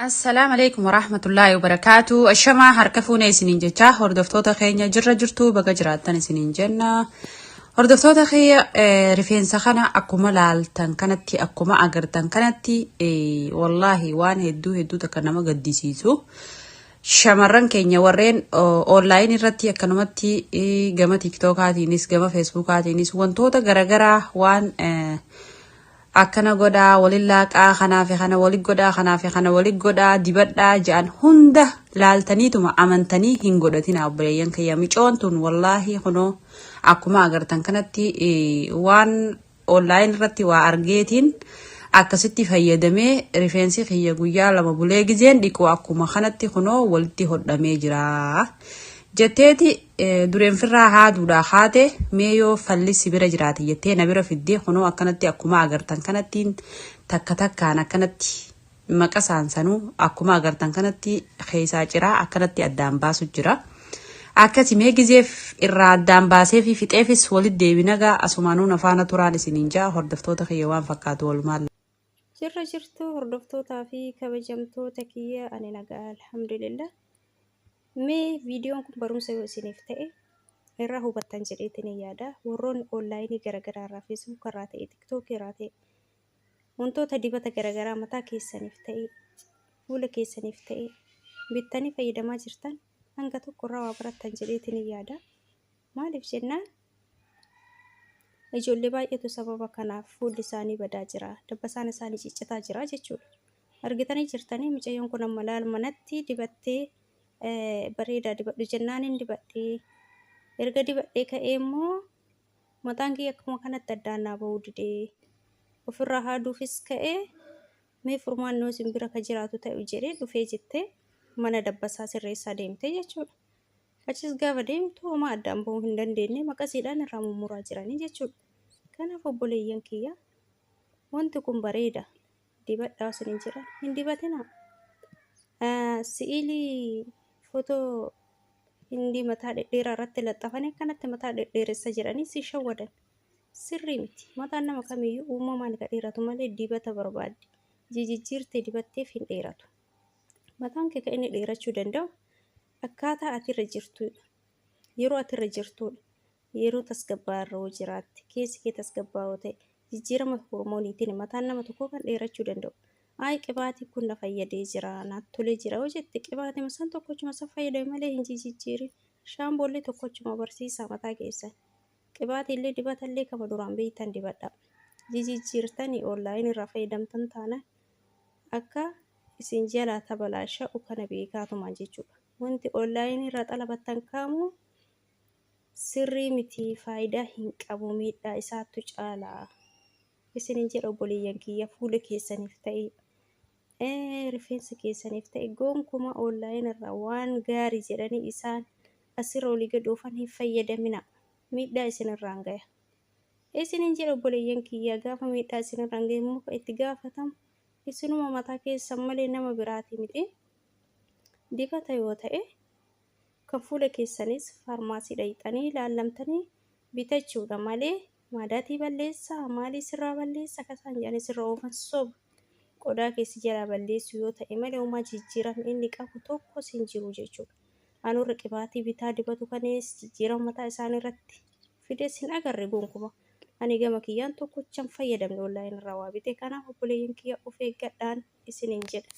Assalaamu alaikum warahmatullaahi wabarakaatu. Ashamaa harka fuune isiniin jechaa hordoftoota keenya jirra jirtu baga jiraattan isiniin jenna. Hordoftoota kiyya rifeensa kana akkuma laaltan kanatti akkuma agartan kanatti wallaahi waan hedduu hedduu takka nama gaddisiisu. Shamarran keenya warreen online irratti akkanumatti gama tiktookaatiinis gama feesbuukaatiinis wantoota garaagaraa waan akkana godhaa walin laaqaa kanaa fi kana wali godhaa kanaa fi kana wali godhaa dibadhaa jedhan hunda laaltaniituma amantanii hin godhatina obboleeyyan kiyya micoon tun wallaahi kunoo akkuma agartan kanatti waan online irratti waa argeetiin akkasitti fayyadamee rifeensi kiyya guyyaa 2 bulee gizeen dhiqu akkuma kanatti kunoo walitti hodhamee jira jetteeti dureen firraa haaduudhaa kaate mee yoo falli si bira jiraate jettee na bira fiddee kunoo akkanatti akkuma agartan kanattiin takka takkaan akkanatti maqasaan sanuu akkuma agartan kanatti keessaa ciraa akkanatti addaan baasu jira. Akkasi mee gizeef irraa addaan baasee fi fixeefis walitti deebinagaa asumaanuu na faana turaan isiniin ja'a hordoftoota kiyya waan fakkaatu walumaan. Jirra jirtu hordoftootaa fi kabajamtoota kiyya ani nagaa alhamdulillah. Mee viidiyoon kun barumsa yoo isiniif ta'e irraa hubattan jedheetiin yaada. Warroonni onlaayinii garaagaraa irraa feesbuuk irraa ta'e tiktookii irraa ta'e wantoota dibata garaagaraa mataa keessaniif ta'e fuula keessaniif ta'e bittanii fayyadamaa jirtan hanga tokko irraa waa barattan jedheetiin yaada. Maaliif jennaan ijoollee baay'eetu sababa kanaaf fuulli isaanii badaa jira, dabbasaan isaanii ciccitaa jira jechuudha. Argitanii jirtanii mucayyoon kun amma laal manatti dibattee bareedaa dibadhu jennaan hin dibadhee. Erga dibadhee ka'ee immoo mataan kiyya akkuma kanatti addaan naa ba'uu didee. Ofirraa haaduufis ka'ee mee furmaanni yoo isin bira ka jiraatu ta'u jedhee dhufee jettee mana dabbasaa sirreessaa deemte jechuudha. Achis gaafa deemtu homaa addaan ba'uu hin dandeenye maqasiidhaan irraa mummuraa jiranii jechuudha. Kanaaf obboleeyyan kiyya wanti kun bareeda dibadhaa isiniin jedhan hin dibatinaa. Si'ilii footoo hindii mataa dhedheeraa irratti laxxafanii akkanatti mataa dhedheeressa jedhanii si shawwadan. Sirrii miti. Mataan nama kamiyyuu uumamaan ka dheeratu malee dibata barbaadde jijijjiirtee dibatteef hin dheeratu. Mataan kee kan inni dheerachuu danda'u akkaataa ati irra jirtuudha. Yeroo ati irra jirtuudha. Yeroo tasgabbaa'aa irra yoo jiraatte, keessi kee tasgabbaa'oo ta'e, jijjiirama hormooniitiin mataan nama tokkoo kan dheerachuu danda'u. Ayi qibaatiin kun na fayyadee jira, naatti tolee jira yoo jette qibaatima san tokkochuma san fayyadami malee hin jijijjiirin. Shaamboollee tokkochuma barsiisaa mataa keessan. Qibaatiillee dibatallee kama duraan beektan dibadhaa. Jijijjiirtanii online irraa fayyadamtan taanaan akka isin jalaa tabalaasha'u kana beekaatumaan jechuudha. Wanti online irraa xalabattan kamuu sirrii miti faayidaa hin qabu miidhaa isaattu caala. Isinin jedha obboleeyyan kiyya fuula keessaniif ta'e rifeensa keessaniif ta'e gonkumaa online irraa waan gaarii jedhanii isaan asirra olii gad oofan hin fayyadamina. Miidhaa isinirraan gaya. Isinin jedha obboleeyyan kiyya gaafa miidhaa isinirraan gahe immoo kan itti gaafatamu isinuma mataa keessan malee nama biraatii miti. Dibata yoo ta'e kan fuula keessanis faarmaasii dhayxanii laallamtanii bitachuudha malee maadaatii balleessaa maalii sirraa balleessa akka isaan jedhanii sirra oofan soba. Qodaa keessi jalaa balleessuu yoo ta'e malee homaa jijjiiramni inni qabu tokkos hin jiru jechuudha. An warra qibaatii bitaa dibatu kanees jijjiirama mataa isaanii irratti fides hin agarre gonkuma. Ani gama kiyyaan tokkochan fayyadamne online irraa waa bite. Kanaaf obboleeyyan kiyya of eeggadhaan isiniin jedha.